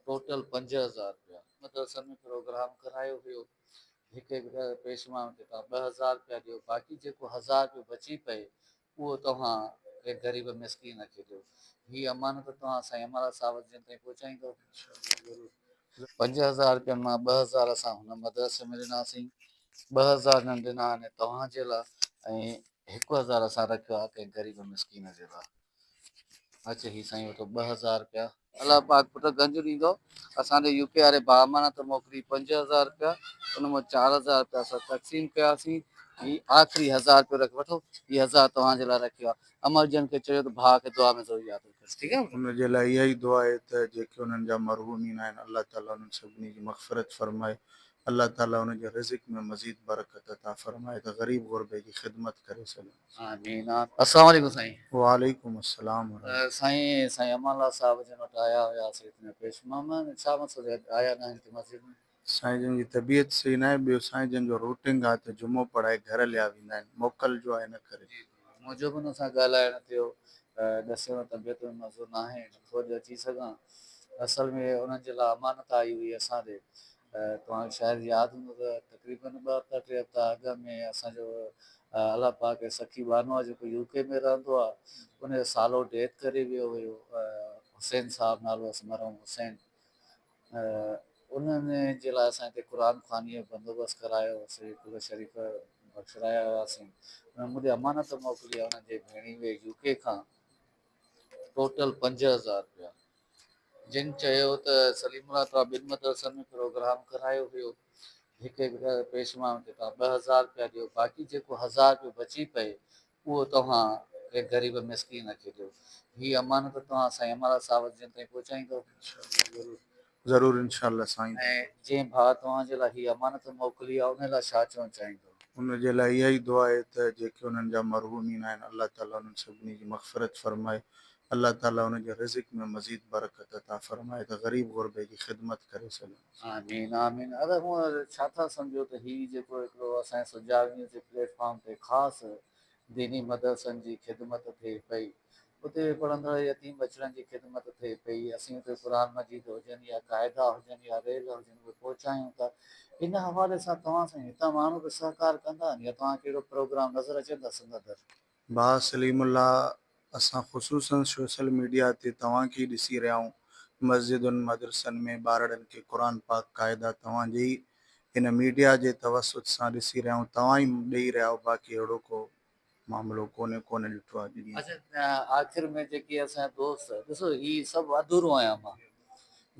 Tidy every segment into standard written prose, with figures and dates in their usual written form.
Total 5000 رپيا. مدرسن ۾ programme ڪرايو هيو. هڪ هڪ پيشمان تي توهان 2000 رپيا ڏيو، باقي جيڪو 1000 رپيو بچي پئي اهو توهان ڪنهن غريب مسڪين کي ڏيو. هي امانت توهان سائين امر صاحب جن تائين پهچائيندو. 5000 رپين مان 2000 اسان هن مدرسي ۾ ڏناسين، 2000 هنن ڏنا آهن توهان جي لاء ۽ 1000 اسان رکيو آهي ڪنهن غريب مسڪين جي لاء. اچ هي سائين وٺو 2000 رپيا. الله پاڪ پٽ گنج ڏيندو. اسان ڏي يو ڪي واري ڀاء امانت موڪلي 5000 رپيا، ان مان 4000 رپيا اسان تقسيم ڪياسين. هي آخري 1000 رپيو رک وٺو، هي 1000 توهان جي لاء رکيو آهي. امل جن کي چيو ته ڀاء کي دعا ۾ ضرور ياد رکجو. ٺيڪ آهي پٽ. ان جي لاء اها ئي دعا آهي ته جيڪي انهن جا مرحومين آهن الله تعالي انهن سڀني جي مغفرت فرمائي، الله تعالي انهن جي رزق ۾ مزيد برڪت عطا فرمائي ته غريب غربي جي خدمت ڪري سگهن. آمين آمين. السلام عليڪم سائين. وعليڪم السلام ورحمة الله. سائين سائين امان الله صاحب جن وٽ آيا هيا سي اتي پيش ماما ڇا مسئلو آهي آيا ناهن هتي مسجد ۾. سائين جن جي طبيعت صحيح ناهي ٻيو سائين جن جو روٽنگ آهي ته جمعو پڙهائي گهر هليا ويندا آهن موڪل جو آهي ان ڪري. جي جي منهنجو به ان سان ڳالهائڻ ٿيو ڏسيو نه طبيعت ۾ مزو ناهي نٿو اڄ اچي سگهان اصل ۾ انهن جي لاء امانت آئي هئي اسان ڏي توهان کي شايد ياد هوندو ته تقريبن ٻه هفتا ٽي هفتا اڳ ۾ اسان جو الله پاڪ سخي بانو آهي جيڪو يو ڪي ۾ رهندو آهي ان جو سالو ڊيٿ ڪري ويو هيو حسين صاحب نالو هئس مرحوم حسين انهن جي لاء اسان هتي قرآن خواني جو بندوبست ڪرايو هوسي قل شريف بخشرايا هياسين انهن مون ڏي امانت موڪلي آهي انهن جي ڀيڻيوي يو ڪي کان ٽوٽل 5000 رپيا. جن چيو ته سليم الله توهان ٻن مدرسن ۾ پروگرام ڪرايو هيو، هڪ هڪ پيشمان تي توهان 2000 رپيا ڏيو، باقي جيڪو 1000 رپيو بچي پئي اهو توهان ڪنهن غريب مسڪين کي ڏيو. هي امانت توهان سائين امر صاحب جن تائين پهچائيندو. ضرور ضرور انشاء الله سائين. ۽ جنهن ڀاء توهان جي لاء هي امانت موڪلي آهي ان لاء ڇا چوڻ چاهيندو؟ ان جي لاء اها ئي دعا آهي ته جيڪي انهن جا مرحومين آهن الله تعالي انهن سڀني جي مغفرت فرمائي، الله تعالي انهن جي رزق ۾ مزيد برڪت عطا فرمائي ته غريب غربي جي خدمت ڪري سگهن. آمين آمين ادا هونء ڇا ٿا سمجهو ته هي جيڪو هڪڙو اسان جي سجاڳ نيوز جي پليٽ فارم تي خاص ديني مدرسن جي خدمت ٿئي پئي اتي پڙهندڙ يتيم ٻچڙن جي خدمت ٿئي پئي، اسين اتي قرآن مجيد هجن يا قاعدا هجن يا ريل هجن اهي پهچايون ٿا، ان حوالي سان توهان سان هتان ماڻهو به سهڪار ڪندا آهن يا توهان کي اهڙو پروگرام نظر اچن ٿا سندن در؟ ڀاء سليم الله اسان خصوصا سوشل ميڊيا تي توهان کي ئي ڏسي رهيا آهيون مسجدن مدرسن ۾ ٻارڙن کي قرآن پاڪ قاعدا توهان جي ئي ان ميڊيا جي توسط سان ڏسي رهيا آهيون توهان ئي ڏئي رهيا آهيو باقي اهڙو ڪو معاملو ڪونهي ڪونه ڏٺو آهي اڄ ڏينهن. اڇا آخر ۾ جيڪي اسان جا دوست ڏسو هي سڀ اڌورو آهيان مان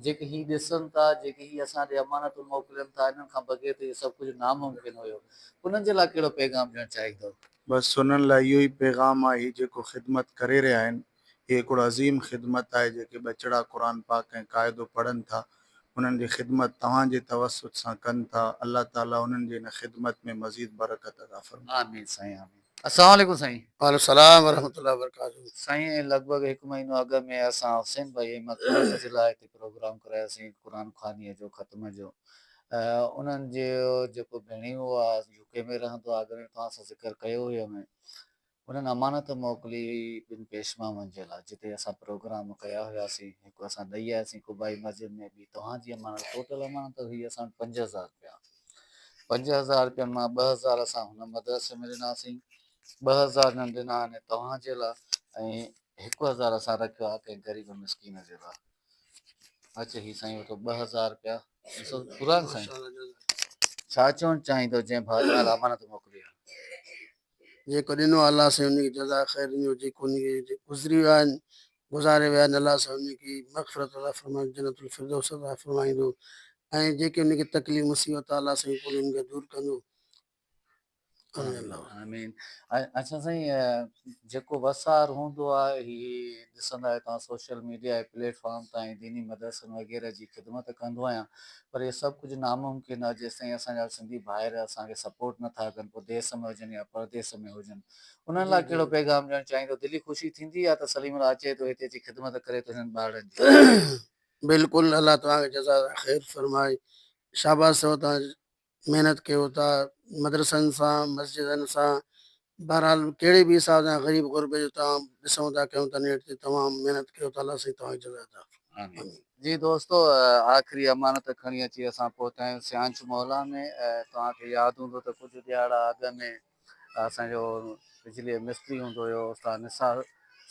جيڪي هي ڏسن ٿا جيڪي هي اسان ڏي امانتون موڪلين ٿا انهن کان بغير ته اهو سڀ ڪجهه ناممڪن هيو انهن جي لاء ڪهڙو پيغام ڏيڻ چاهيندو؟ بس انهن لاء اهو ئي پيغام آهي هي جيڪو خدمت ڪري رهيا آهن هي هڪڙو عظيم خدمت آهي جيڪي ٻچڙا قرآن پاڪ ۽ قاعدو پڙهن ٿا انهن جي خدمت توهان جي توسط سان ڪن ٿا الله تعالي انهن جي ان خدمت ۾ مزيد برڪت عطا فرمائي. آمين سائين آمين. السلام عليڪم سائين. وعليڪم السلام ورحمة الله وبرڪاته. سائين لڳ ڀڳ هڪ مهينو اڳ ۾ اسان حسين ڀائي ۽ مقبول جي لاء هتي پروگرام ڪرايوسين قرآن خوانيء جو ختم جو انهن جو جيڪو ڀيڻيوو آ يو ڪي ۾ رهندو آ اڳ ۾ توهان سان ذڪر ڪيو هيم انهن امانت موڪلي هئي ٻن پيشمامن جي لاء جتي اسان پروگرام ڪيا هياسين هڪ اسان ڏئي آياسين قبائي مسجد ۾ ٻي توهان جي امانت ٽوٽل امانت هئي اسان وٽ 5000 رپيا 5000 رپين مان 2000 اسان هن مدرسي ۾ ڏناسين 2000 هنن ڏنا آهن توهان جي لاء ۽ 1000 اسان رکيو آهي ڪنهن غريب مسڪين جي لاء. اچ هي سائين وٺو 2000 رپيا ڏسو پورا آهن سائين ڇا چوڻ چاهيندو جنهن ڀاء توهان لاء امانت موڪلي آهي. جيڪو ڏنو آهي الله سائين ان کي جزاء خير ڏيندو جيڪو ان کي گذري ويا آهن گذاري ويا آهن الله سائين ان کي مغفرت عطا فرمائي جنت الفردوس عطا فرمائيندو ۽ جيڪي ان کي تڪليف مصيبت آهي الله سائين انهن کي دور ڪندو آمين الله. آمين اڇا سائين جيڪو وسار هوندو آهي هي ڏسندا آهيو توهان سوشل ميڊيا جي پليٽ فارم تان ۽ ديني مدرسن وغيره جي خدمت ڪندو آهيان پر اهو سڀ ڪجهه ناممڪن آهي جيستائين اسان جا سنڌي ڀائر اسان کي سپورٽ نٿا ڪن پوء ديس ۾ هجن يا پرديس ۾ هجن انهن لاء ڪهڙو پيغام ڏيڻ چاهيندو دلي خوشي ٿيندي آهي ته سليم الله اچي ٿو هتي اچي خدمت ڪري ٿو هنن ٻارڙن جي. بلڪل الله توهان کي جزا خير فرمائي شاباس اٿو توهان محنت ڪيو ٿا مدرسن سان مسجدن سان بهرحال ڪهڙي به حساب سان غريب غربي جو توهان ڏسون ٿا ڪيون ٿا نيٽ تي تمام محنت ڪيو ٿا الله سائين توهان کي جزا عطا فرمائي. آمين. جي دوستو آخري امانت کڻي اچي اسان پهتا آهيون سيانچ محلا ۾ توهان کي ياد هوندو ته ڪجهه ڏهاڙا اڳ ۾ اسان جو بجلي جو مستري هوندو هيو استاد نثار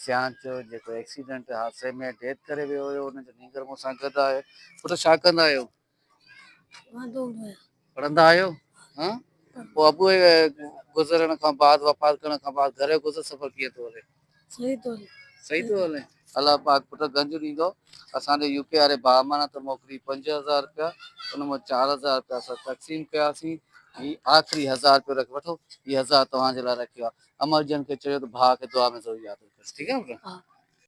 سيانچ جيڪو ايڪسيڊنٽ حادثي ۾ ڊيٿ ڪري ويو هيو ان جو نينگر مون سان گڏ آهي. پٽ ڇا ڪندا آهيو؟ پڙهندا آهيو؟ ها پوء ابو گذرڻ کان بعد وفات ڪرڻ کان بعد گهر جو گذر سفر ڪيئن ٿو هلي؟ صحيح ٿو هلي. صحيح ٿو هلي. الله پاڪ پٽ گنج ڏيندو. اسان ڏي يو پي واري ڀاء امانت موڪلي 5000 رپيا ان مان 4000 رپيا اسان تقسيم ڪياسين هي آخري هزار رپيو رک وٺو هي هزار توهان جي لاء رکيو آهي امڙ جن کي چيو ته ڀاء کي دعا ۾ ضرور ياد رکجو ٺيڪ آهي پٽ. ها.